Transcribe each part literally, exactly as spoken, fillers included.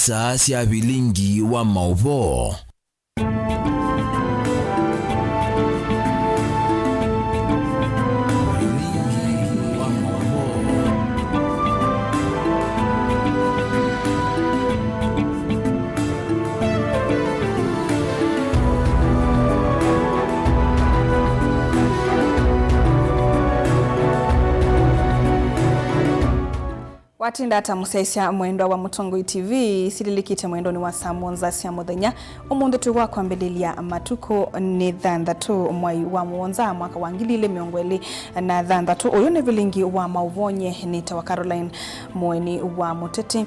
Saa sya vilingi wa maũvoo. Vilingi wa maũvoo. Watinda ata mũsyaĩĩsya mwendwa wa Mũtongoi T V? Sililikĩte mwendonĩ wa saa mũonza sya mũthenya. Ũmũnthĩ twĩ wa kwambĩlĩlya matukũ nĩ thanthatũ mwai wa mũonza mwaka wa ngili ilĩ mĩongo ĩlĩ na thanthatũ. Ũyũ nĩ vilingi wa maũvoo, nye nĩtawa Caroline Mũeni wa Mũteti.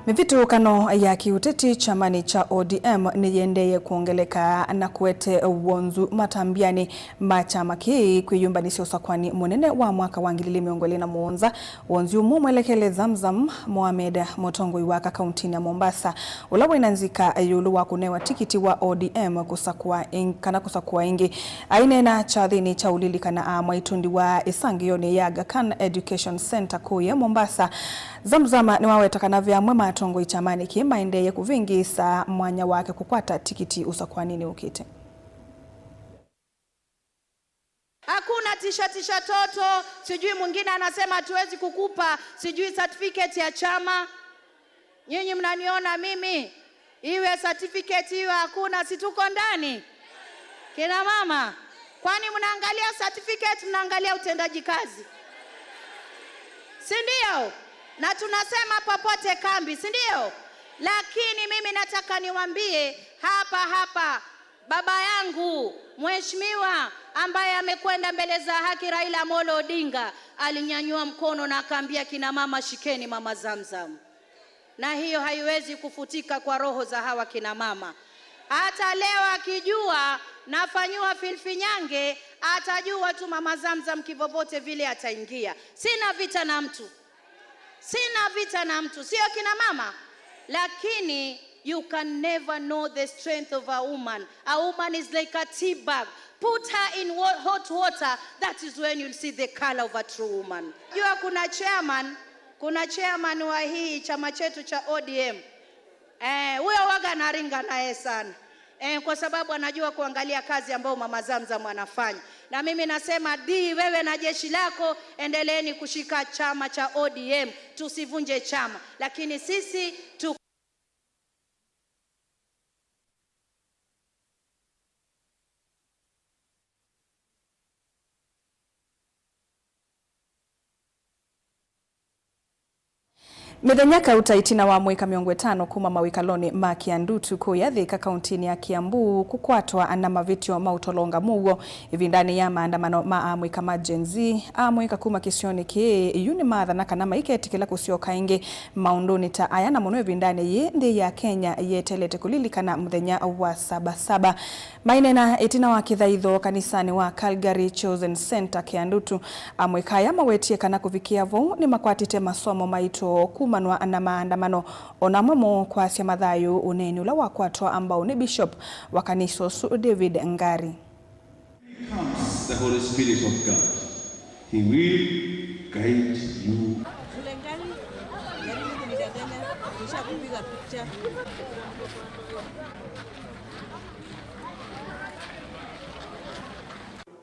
Mĩvĩtũkano ya kĩũteti kyamanĩ kya O D M nĩyĩendeeye kwongeleka na kũete wonzu matambyanĩ ma kyama kĩĩ kwĩyũmbanĩsya ũsakũani mũnene wa mwaka wa ngili ilĩ mĩongo ĩlĩ na mũonza. Wonzu ũmwe mwelekele Zamzam Mohamed, mũtongoi wa aka kauntinĩ ya Mombasa, ũla wĩna nzika ĩũlũ wa kũnewa tikiti wa O D M kũsakũa ĩng-, kana kũsakũa ĩngĩ. Aineena kyathĩnĩ kya ũlilikana aamwa itundi wa ĩsangĩonĩ ya Aga Khan Education Center kũya Mombasa, Zamzam nĩwaweta kana ve amwe ma atongoi kyamanĩ kĩĩ maendeeye kũvĩngĩĩsa mwanya wake kũkwata tikiti ũsakũaninĩ ũkĩte. Hakuna tisha tisha toto, sijui mwingine anasema hatuwezi kukupa sijui certificate ya chama. Nyinyi mnaniona mimi, iwe certificate iwe hakuna, si tuko ndani? Kina mama, kwani mnaangalia certificate, mnaangalia utendaji kazi? Si ndio? Na tunasema popote kambi, si ndio? Lakini mimi nataka niwaambie hapa hapa, baba yangu mheshimiwa ambaye amekwenda mbele za haki, Raila Amolo Odinga, alinyanyua mkono na akaambia kina mama, "Shikeni Mama Zamzam." Na hiyo haiwezi kufutika kwa roho za hawa kina mama. Hata leo akijua nafanyiwa filfinyange, atajua tu Mama Zamzam kivovote vile ataingia. Sina vita na mtu. Sina vita na mtu. Sio kina mama? Lakini you can never know the strength of a woman. A woman is like a tea bag. Put her in wa-, hot water, that is when you'll see the color of a true woman. Jua kuna chairman, kuna chairman wa hii chama chetu cha O D M. Eh, huyo waga naringa naye sana. Eh, kwa sababu anajua kuangalia kazi ambayo Mama Zamzam anafanya. Na mimi nasema, D, wewe na jeshi lako, endeleeni kushika chama cha O D M. Tusivunje chama. Lakini sisi tu Mĩthenya kauta ĩtina wa amũika mĩongo ĩtano kuma mawĩkalonĩ ma Kiandutu kũya Thika kauntinĩ ya Kiambu kũkwatwa na mavĩtyo ma ũtolonga mũuo ĩvindanĩ ya maandamano ma amũika ma Gen Z, amũika kuma kĩsionĩ kĩĩ yu nĩmaathana kana maiketĩkĩla kũsyoka ĩngĩ maũndũnĩ ta aya, na mũno ĩvindanĩ yĩĩ nthĩ ya Kenya yeteelete kũlilikana mũthenya wa Saba Saba. Maineena ĩtina wa kĩthaitho kanisanĩ wa Calgary Chosen Center Kiandutu, amũika aya mawetie kana kũvikĩa vau nĩmakwatĩte masomo maito kumanwa na maandamano, o na amwe moo kwasya mathayũ ũneeni ũla wakwatwa mbau nĩ Bishop wa kanisa ũsu, David Ngari. Comes the Holy Spirit of God. He will guide you.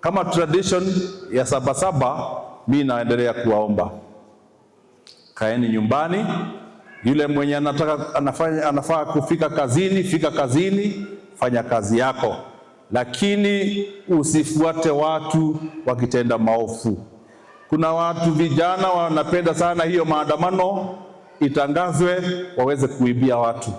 Kama tradition ya Saba Saba, mi naendelea kuwaomba. Kaeni nyumbani. Yule mwenye anataka, anafanya, anafaa kufika kazini, fika kazini, fanya kazi yako. Lakini usifuate watu wakitenda maovu. Kuna watu vijana wanapenda sana hiyo maandamano itangazwe waweze kuibia watu.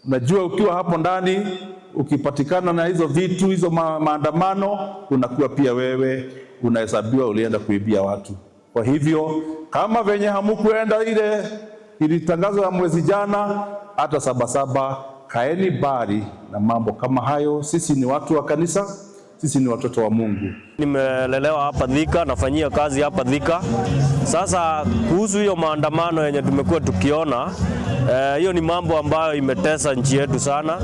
Unajua, ukiwa hapo ndani, ukipatikana na hizo vitu, hizo ma-, maandamano, unakuwa pia wewe unahesabiwa ulienda kuibia watu. Kwa hivyo, kama venye hamukuenda ile ilitangazwa ya mwezi jana, hata Saba Saba, kaeni mbali na mambo kama hayo. Sisi ni watu wa kanisa. Sisi ni watoto wa Mungu. Nimelelewa hapa Thika, nafanyia kazi hapa Thika. Sasa, kuhusu hiyo maandamano yenye tumekuwa tukiona, eh, hiyo ni mambo ambayo imetesa nchi yetu sana.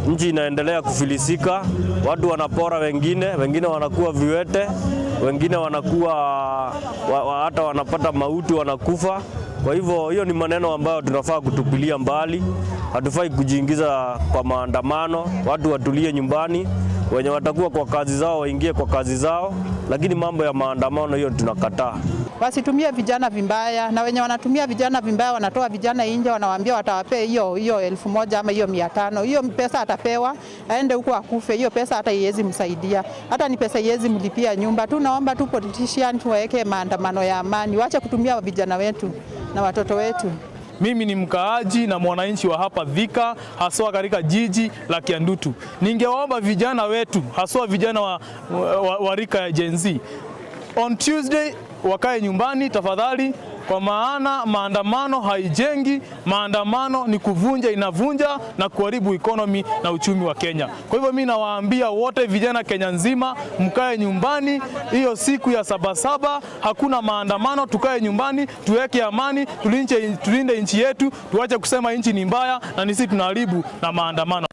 Nchi inaendelea kufilisika, watu wanapora wengine, wengine wanakuwa viwete, wengine wanakuwa, wa, wa, hata wanapata mauti, wanakufa. Kwa hivyo, hiyo ni maneno ambayo tunafaa kutupilia mbali. Hatufai kujiingiza kwa maandamano. Watu watulie nyumbani, wenye watakuwa kwa kazi zao waingie kwa kazi zao, lakini mambo ya maandamano, hiyo tunakataa. Wasitumie vijana vibaya, na wenye wanatumia vijana vibaya wanatoa vijana nje, wanawaambia watawapea hiyo, hiyo elfu moja ama hiyo mia tano. Hiyo pesa atapewa, aende huko akufe, hiyo pesa hata iwezi msaidia, hata ni pesa iwezi mlipia nyumba. Tunaomba tu politician tuweke maandamano ya amani, wache kutumia vijana wetu na watoto wetu. Mimi ni mkaaji na mwananchi wa hapa Thika, haswa katika jiji la Kiandutu. Ningewaomba vijana wetu, haswa vijana wa, wa, wa rika ya Gen Z, on Tuesday wakae nyumbani tafadhali, kwa maana maandamano haijengi, maandamano ni kuvunja, inavunja na kuharibu economy na uchumi wa Kenya. Kwa hivyo mimi nawaambia wote vijana Kenya nzima, mkae nyumbani hiyo siku ya Sabasaba, hakuna maandamano, tukae nyumbani, tuweke amani, tulinche, tulinde nchi yetu, tuache kusema nchi ni mbaya na ni sisi tunaharibu na maandamano.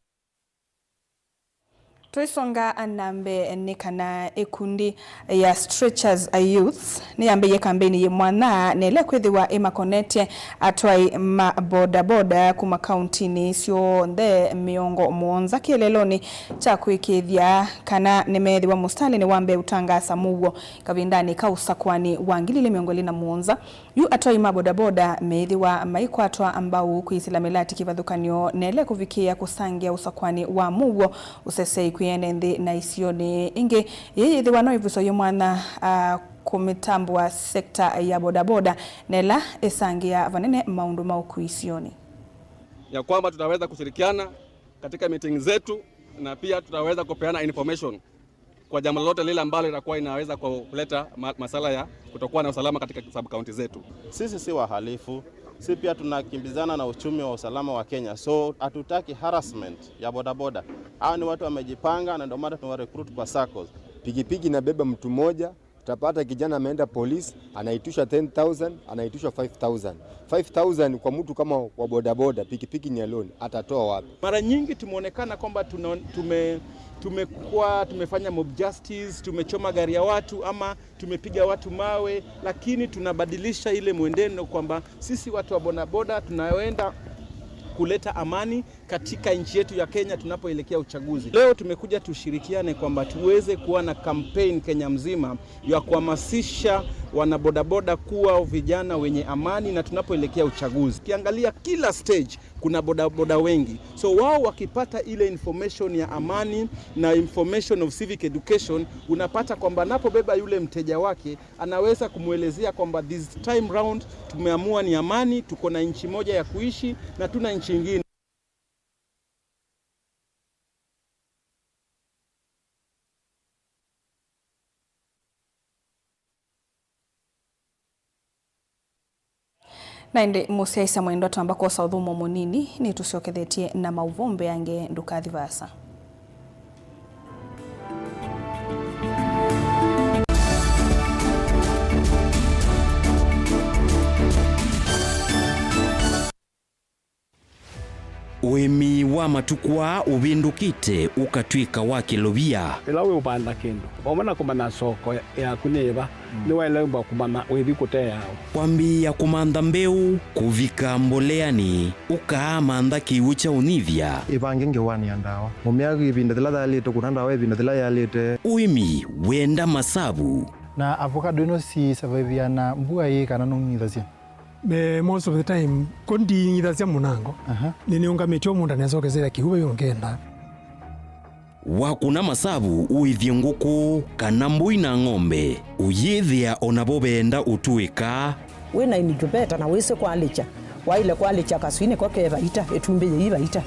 Tũisonga na mbee nĩ kana ĩkundi ya Stretchers Youth nĩyambĩie kambeini yĩ mwanya na ĩla kwĩthĩwa ĩmakonetye atwai ma bodaboda kuma kauntinĩ syonthe mĩongo mũonza kĩeleelonĩ kya kwĩkĩĩthya kana nĩmeethĩwa mũsitalĩnĩ wa mbee ũtangaasa mũuo kavindanĩ ka ũsakũani wa ngili ilĩ mĩongo ĩlĩ na mũonza. Yu atwai ma bodaboda meĩthĩwa maikwatwa mbau kwĩsĩla mĩlati kĩvathũkany'o na ĩla ĩkũvikĩĩa kũsangĩa ũsakũani wa mũuo ũsesei kwĩ ene nthĩ na isionĩ ingĩ. Yĩĩ yĩthĩwa no ĩvuso yĩ mwanya, ah, kũmĩtambũa sekta ya bodaboda na ĩla ĩsangĩa vanene maũndũ ma ũkui isionĩ. Ya kwamba tutaweza kushirikiana katika meeting zetu na pia tutaweza kupeana information kwa jambo lolote lile ambalo litakuwa inaweza kuleta ma-, masala ya kutokuwa na usalama katika sub-county zetu. Sisi si wahalifu, si pia tunakimbizana na uchumi wa usalama wa Kenya, so hatutaki harassment ya bodaboda. Hawa ni watu wamejipanga na ndio maana tunawa recruit kwa saccos. Pikipiki inabeba mtu mmoja, utapata kijana ameenda polisi, anaitisha ten thousand, anaitisha five thousand. Five thousand kwa mtu kama wa bodaboda, pikipiki ni alone, atatoa wapi? Mara nyingi tumeonekana kwamba tuna-, tume-, tumekuwa, tumefanya mob justice, tumechoma gari ya watu ama tumepiga watu mawe, lakini tunabadilisha ile mwenendo kwamba sisi watu wa bodaboda tunaenda kuleta amani katika nchi yetu ya Kenya tunapoelekea uchaguzi. Leo tumekuja tushirikiane kwamba tuweze kuwa na campaign Kenya mzima ya kuhamasisha wanabodaboda kuwa vijana wenye amani na tunapoelekea uchaguzi. Ukiangalia kila stage kuna bodaboda wengi. So wao wakipata ile information ya amani na information of civic education, unapata kwamba anapobeba yule mteja wake, anaweza kumwelezea kwamba this time round tumeamua ni amani, tuko na nchi moja ya kuishi na tuna nchi ingine. Na ĩndĩ mũsyaĩĩsya mwendwa, twamba kwosa ũthũmũo mũnini, nĩtũsyokethetye na maũvoo mbeange, ndũkathi vaasa. Ũĩmi wa matukũ aa ũvĩndũkĩte ũkatw'ĩka wa kĩlovia. Ĩla wĩũvanda kĩndũ, vamwe na kũmanya soko yaku nĩ ĩva, nĩwaĩlĩte kũmanya wĩthi kũteea ũ. Kwambĩĩa kũmantha mbeũ, kũvika mboleanĩ, ũkaamantha kĩw'ũ kya ũnyivya. Ĩvange ngewanĩa ndawa. Mũmea ĩvinda yĩla yaĩlĩte, kũna ndawa ĩvinda yĩla yaĩlĩte. Ũĩmi wenda masavu. Na avocado ĩno si survive na mbua ĩĩ kana nũng'ithasya? Me, most of the time, ko nding'ithasya mũnango. Aha. Nĩnĩũngamĩtye o mũũnda nesokesera kĩw'ũ vai ũngenda. Wakũna masavu ũĩthye ngũkũ kana mbũi na ng'ombe, ũyĩthĩa o navo veenda ũtũĩka. Wĩ na incubator na wĩsĩ kwalĩkya, waĩle kwalĩkya kaswii nĩko ke vaita, ĩtumbĩ yĩi vaita.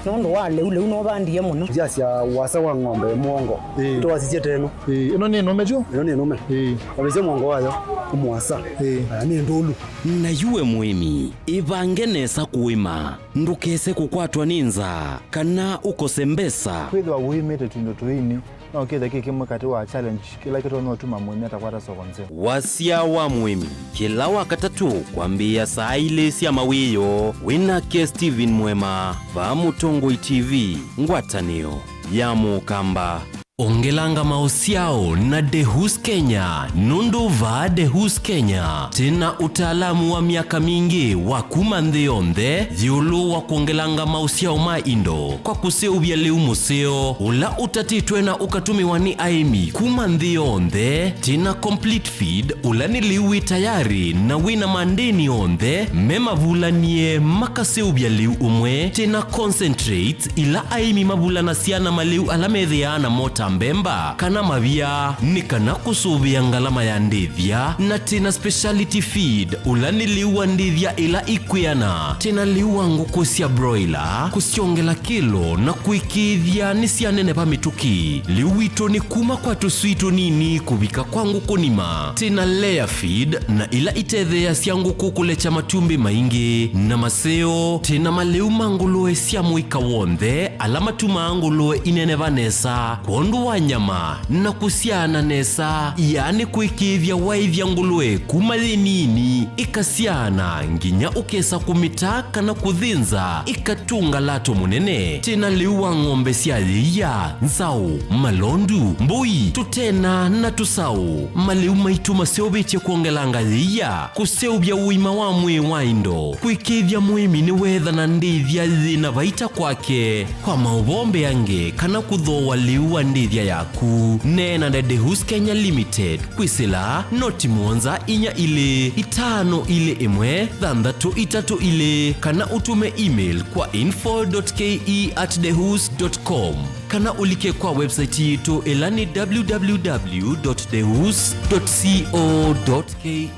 Nũndũ wa lĩu, lĩu nũvandie mũno. Ndyasya wasa wa ng'ombe mũongo. Ĩĩ. Tũwasisye teno. Ĩĩ, ĩno nĩ nũme vyũ? Ĩno nĩ nũme. Ĩĩ. Wavĩsya mũongo wayo, ũmwasa. Ĩĩ. Aya nĩ ndũlu. Na yu we mũĩmi, ĩvange nesa kũĩma. Ndũkese kũkwatwa nĩ nzaa, kana ũkose mbesa. Kwĩthĩwa ũĩmĩte tũindo tũini, no kĩthe kĩ kĩmwe katĩ wa challenge kĩla kĩtonya ũtuma mũĩmi atakwata soko nzeo. Wasya wa mũĩmi, kĩla Wakatatũ kwambĩĩa saa ilĩ sya mawĩoo, wĩ nake Steven Mwema, vaa Mũtongoi T V, ngwatanĩo ya Mũkamba. Ongelanga maũsyao na Dehus Kenya, nũndũ vaa Dehus Kenya twĩna ũtaalamu wa myaka mingĩ wa kuma nthĩ yonthe ĩũlũ wa kwongelanga maũsyao ma indo kwa kũseũvya lĩu mũseo ũla ũtatĩtwe na ũkatũmĩwa nĩ aĩmi kuma nthĩ yonthe. Twĩna complete feed, ũla nĩ lĩu wĩ tayarĩ na wĩna mandĩni onthe me mavulanie makaseũvya lĩu ũmwe. Twĩna concentrate ila aĩmi mavulanasya na malĩu ala methĩaa namo ta mbemba kana mavia, nĩ kana kũsũvĩa ngalama ya ndĩthya. Na twĩna speciality feed, ũla nĩ lĩu wa ndĩthya ĩla ikwĩana. Twĩna lĩu wa ngũkũ sya broiler, kũsyongela kĩlo na kũĩkĩĩthya nĩsyaneneva mĩtũkĩ. Lĩu witũ nĩ kuma kwa tũswii tũnini kũvika kwa ngũkũ nima. Twĩna layer feed, na ila itetheeasya ngũkũ kũlekya matumbĩ maingĩ na maseo. Twĩna malĩu ma ngũlũe sya mũika w'onthe ala matumaa ngũlũe ineneva nesa kwondũ wa nyama na kũsyaana nesa, yaani kũĩkĩĩthya waĩthya ngũlũe kuma yĩ nini ĩkasyaana nginya ũkesa kũmĩta kana kũthĩnza ĩkatũnga lato mũnene. Twĩna lĩu wa ng'ombe sya yĩia, nzaũ, malondu, mbũi, tũtena na tũsaũ. Malĩu maitũ maseũvĩtye kwongelanga yĩia, kũseũvya ũima wa mwĩĩ wa indo, kũĩkĩĩthya mũĩmi nĩweethana ndĩthya yĩna vaita kwake. Kwa maũvoo mbeange kana kũthooa lĩu wa ndĩthya yaku, neena na Dehus Kenya Limited kwĩsĩla noti mũonza inya ilĩ itano ilĩ ĩmwe thanthatũ itatũ ilĩ, kana ũtũme email kwa info dot K E at dehus dot com, kana ũlike kwa website yitũ ĩla nĩ w w w dot dehus dot co dot K E.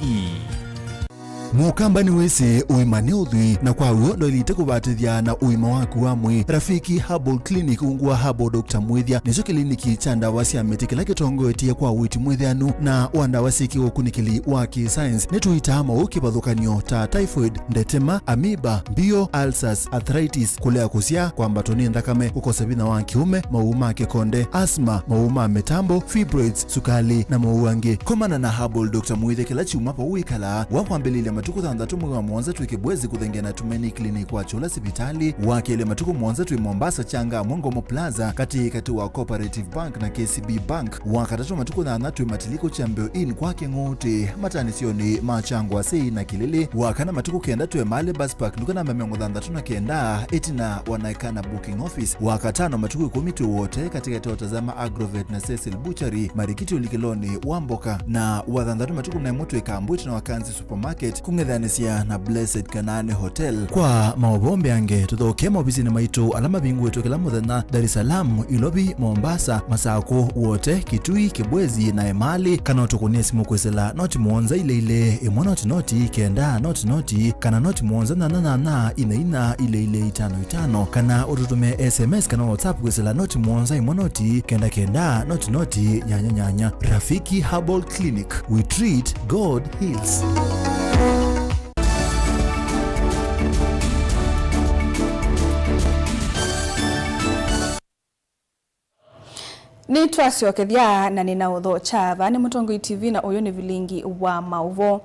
Mũkamba nĩwĩsĩ ũima nĩ ũthwii, na kwa w'o ndwaĩlĩte kũvatĩthya na ũima waku wa mwĩĩ. Rafiki Herbal Clinic ungu wa Herbal Doctor Mwĩthya nĩkyo kĩliniki kya ndawa sya mĩtĩ kĩla kĩtongoetye kwa ũiiti mwĩthĩanu na wa ndawa syĩkĩwe ũkunĩkĩli wa kĩ-science. Nĩtũitaa maũũ kĩvathũkany'o ta typhoid, ndetema, amoeba, mbio, ulcers, arthritis, kũlea kũsyaa, kwambatwa nĩ nthakame, kũkosa vinya wa kĩũme, maũũ ma kĩkonde, asthma, maũũ ma mĩtambo, fibroids, sukali, na maũũ angĩ. Komana na Herbal Doctor Mwĩthya kĩla kyumwa vau wĩkalaa. Wa kwambĩlĩlya matukũ thanthatũ mwei wa mũonza twĩ Kibwezi kũthengea na Tumaini Clinic wa Chula sivitalĩ. Wa kelĩ matukũ mũonza twĩ Mombasa Changamwe Ngomo Plaza katĩ katĩ wa Cooperative Bank na K C B Bank. Wa katatũ matukũ nyanya twĩ Matiliko Champion Inn kwa Kĩng'ũtĩ mataanĩsyonĩ ma Kyangwasĩ na Kĩlĩlĩ. Wa kana matukũ kenda twĩ Emali Bus Park nduka namba mĩongo thanthatũ na kenda ĩtina wa Naikana Booking Office. Wa katano matukũ ĩkũmi twĩ Wote katĩkatĩ wa Tazama Agrovet na Cecil Butchery, Marikiti ũlikĩlonĩ wa mboka. Na wa thanthatũ matukũ na ĩmwe twĩ Kambwiti na Wakanzi Supermarket kũng'ethanĩsya na Blessed Kanaani Hotel. Kwa maũvoo mbeange, tũthokee maovisinĩ maitũ ala mavingũĩtwe kĩla mũthenya, Dar es Salaam, Ilovi, Mombasa, Masakũ, Wote, Kitui, Kibwezi, na Emali, kana ũtũkũnĩe simũ kwĩsĩla noti mũonza ilĩ ilĩ, ĩmwe noti noti, kenda noti noti, kana noti mũonza nyanya nyanya, ina ina, ilĩ ilĩ, itano itano, kana ũtũtũmĩe S M S kana WhatsApp kwĩsĩla noti mũonza ĩmwe noti, kenda kenda, noti noti, nyanya nyanya. Rafiki Herbal Clinic, we treat, God heals. Nĩtwasyokethya na nĩna ũthokya. Vaa nĩ Mũtongoi T V na ũyũ nĩ vilingi wa maũvoo.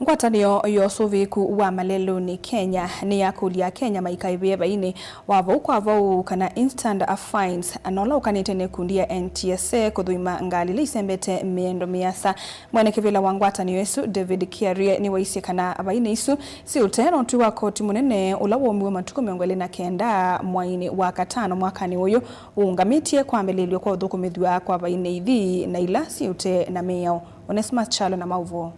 Ngwatanĩo ya ũsũvĩĩku wa malelũnĩ Kenya nĩyakũlya Akenya maikaĩvĩe vainĩ wa vau kwa vau kana instant fines, na ũla ũkanĩte nĩ ĩkundi ya N T S A kũthũima ngalĩ ila isembete mĩendo mĩasa. Mwene kĩvĩla wa ngwatanĩo ĩsu, David Kiarie, nĩwaisye kana vainĩ isu syĩ ũtee na ũtwi wa koti mũnene ũla waumiw'e matukũ mĩongo ĩlĩ na kenda mwainĩ wa katano mwakanĩ ũyũ ũũngamĩtye kwambĩlĩlw'a kwa ũthũkũmĩthw'a kwa vainĩ ithi na ila syĩ ũtee na mĩao. Onesmus Kyalo na maũvoo.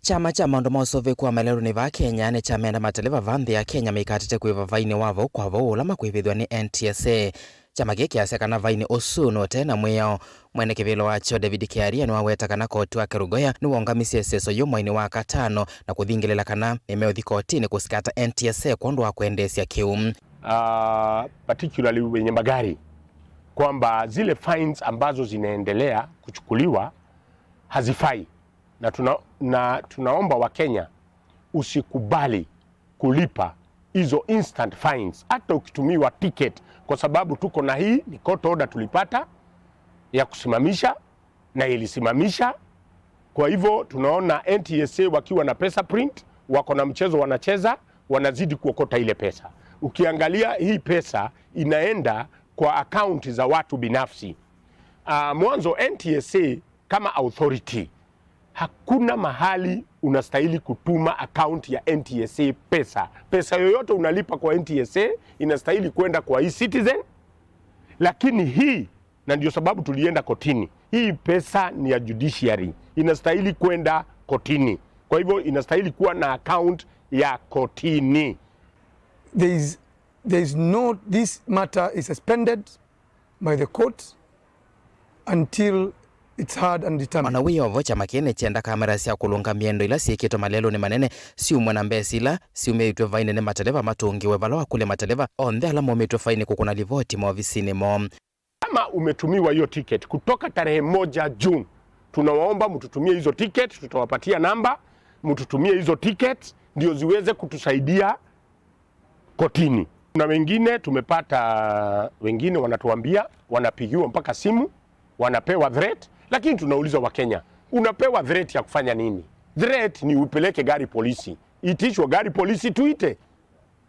Kyama kya maũndũ ma ũsũvĩĩku wa malelũnĩ vaa Kenya nĩkyameenda mateleva va nthĩ ya Kenya maikatĩte kwĩva vainĩ wa vau kwa vau ũla makwĩvĩthw'a nĩ N T S A. Kyama kĩĩ kĩasya kana vainĩ ũsu nũte na mwĩao. Mwene kĩvĩla wakyo David Kiarie nĩwaweta kana koti wa Kerugoya nĩwaũngamisye ĩseso yĩu mwainĩ wa katano na kũthingĩlĩla kana nĩmeũthi kotinĩ kũsikata N T S A kwondũ wa kwendeesya kĩu. Uh, particularly wenye magari, kwamba zile fines ambazo zinaendelea kuchukuliwa hazifai, na tuna-, na tunaomba Wakenya usikubali kulipa hizo instant fines, hata ukitumiwa ticket, kwa sababu tuko na hii ni court order tulipata ya kusimamisha, na ilisimamisha. Kwa hivyo tunaona N T S A wakiwa na pesa print, wako na mchezo wanacheza, wanazidi kuokota ile pesa. Ukiangalia hii pesa inaenda kwa account za watu binafsi. Ah, mwanzo N T S A kama authority, hakuna mahali unastahili kutuma account ya N T S A pesa. Pesa yoyote unalipa kwa N T S A inastahili kwenda kwa eCitizen, lakini hii, na ndio sababu tulienda kotini, hii pesa ni ya judiciary, inastahili kwenda kotini. Kwa hivyo inastahili kuwa na account ya kotini. There is, there is no, this matter is suspended by the court until it's heard and determined. Ona wĩ o vo, kyama kĩĩ nĩkyenda kamera sya kũlũnga mĩendo ila syĩkĩtwe malelũnĩ manene syumwe na mbesa ila syumĩĩtw'e vainĩ nĩ mateleva matũngĩwe vala wakũlya mateleva onthe ala momĩtw'e vainĩ kũkũna livoti maovisinĩ moo. Kama umetumiwa hiyo ticket kutoka tarehe moja June, tunawaomba mtutumie hizo ticket, tutawapatia namba, mtutumie hizo ticket ndio ziweze kutusaidia kotini. Kuna wengine tumepata, wengine wanatuambia wanapigiwa mpaka simu, wanapewa threat, lakini tunauliza Wakenya, unapewa threat ya kufanya nini? Threat ni upeleke gari polisi, itishwe gari polisi tuite,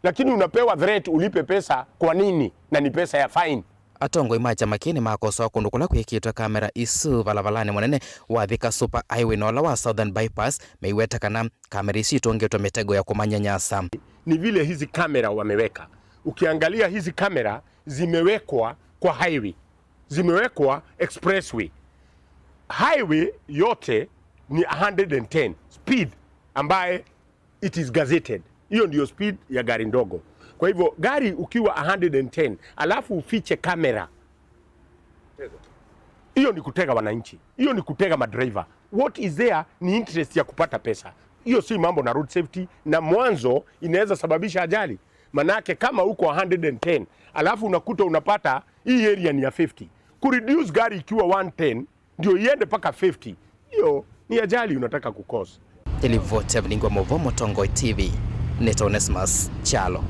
lakini unapewa threat ulipe pesa kwa nini? Na ni pesa ya fine. Atongoi ma kyama kĩĩ nĩmakosoa kũndũ kũla kwĩkĩtwe kamera isu valavalanĩ mũnene wa Thika Super Highway na ũla wa Southern Bypass, meiweta kana kamera isu itũngĩtwe mĩtego ya kũmanyanyasa. Ni vile hizi kamera wameweka. Ukiangalia hizi kamera zimewekwa kwa highway, zimewekwa expressway. Highway yote ni a hundred and ten speed ambaye it is gazetted. Hiyo ndio speed ya gari ndogo. Kwa hivyo gari ukiwa a hundred and ten alafu ufiche kamera, hiyo ni kutega wananchi, hiyo ni kutega madriver. What is there ni interest ya kupata pesa. Hiyo si mambo na road safety, na mwanzo inaweza sababisha ajali. Manake kama uko a hundred and ten alafu unakuta unapata hii area ni ya fifty, kureduce gari ikiwa one ten ndio iende mpaka fifty, hiyo ni ajali unataka kucause. Ĩlivoti ya Vilingi wa Mauvoo, Mũtongoi T V, nĩtawa Onesmus Kyalo.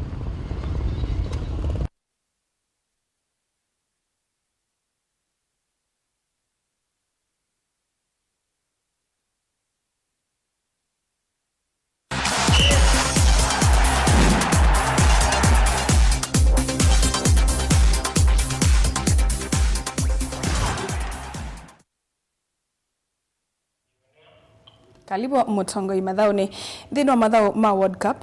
Kalivu Mũtongoi mathaũnĩ. Nthĩnĩ wa mathaũ ma World Cup,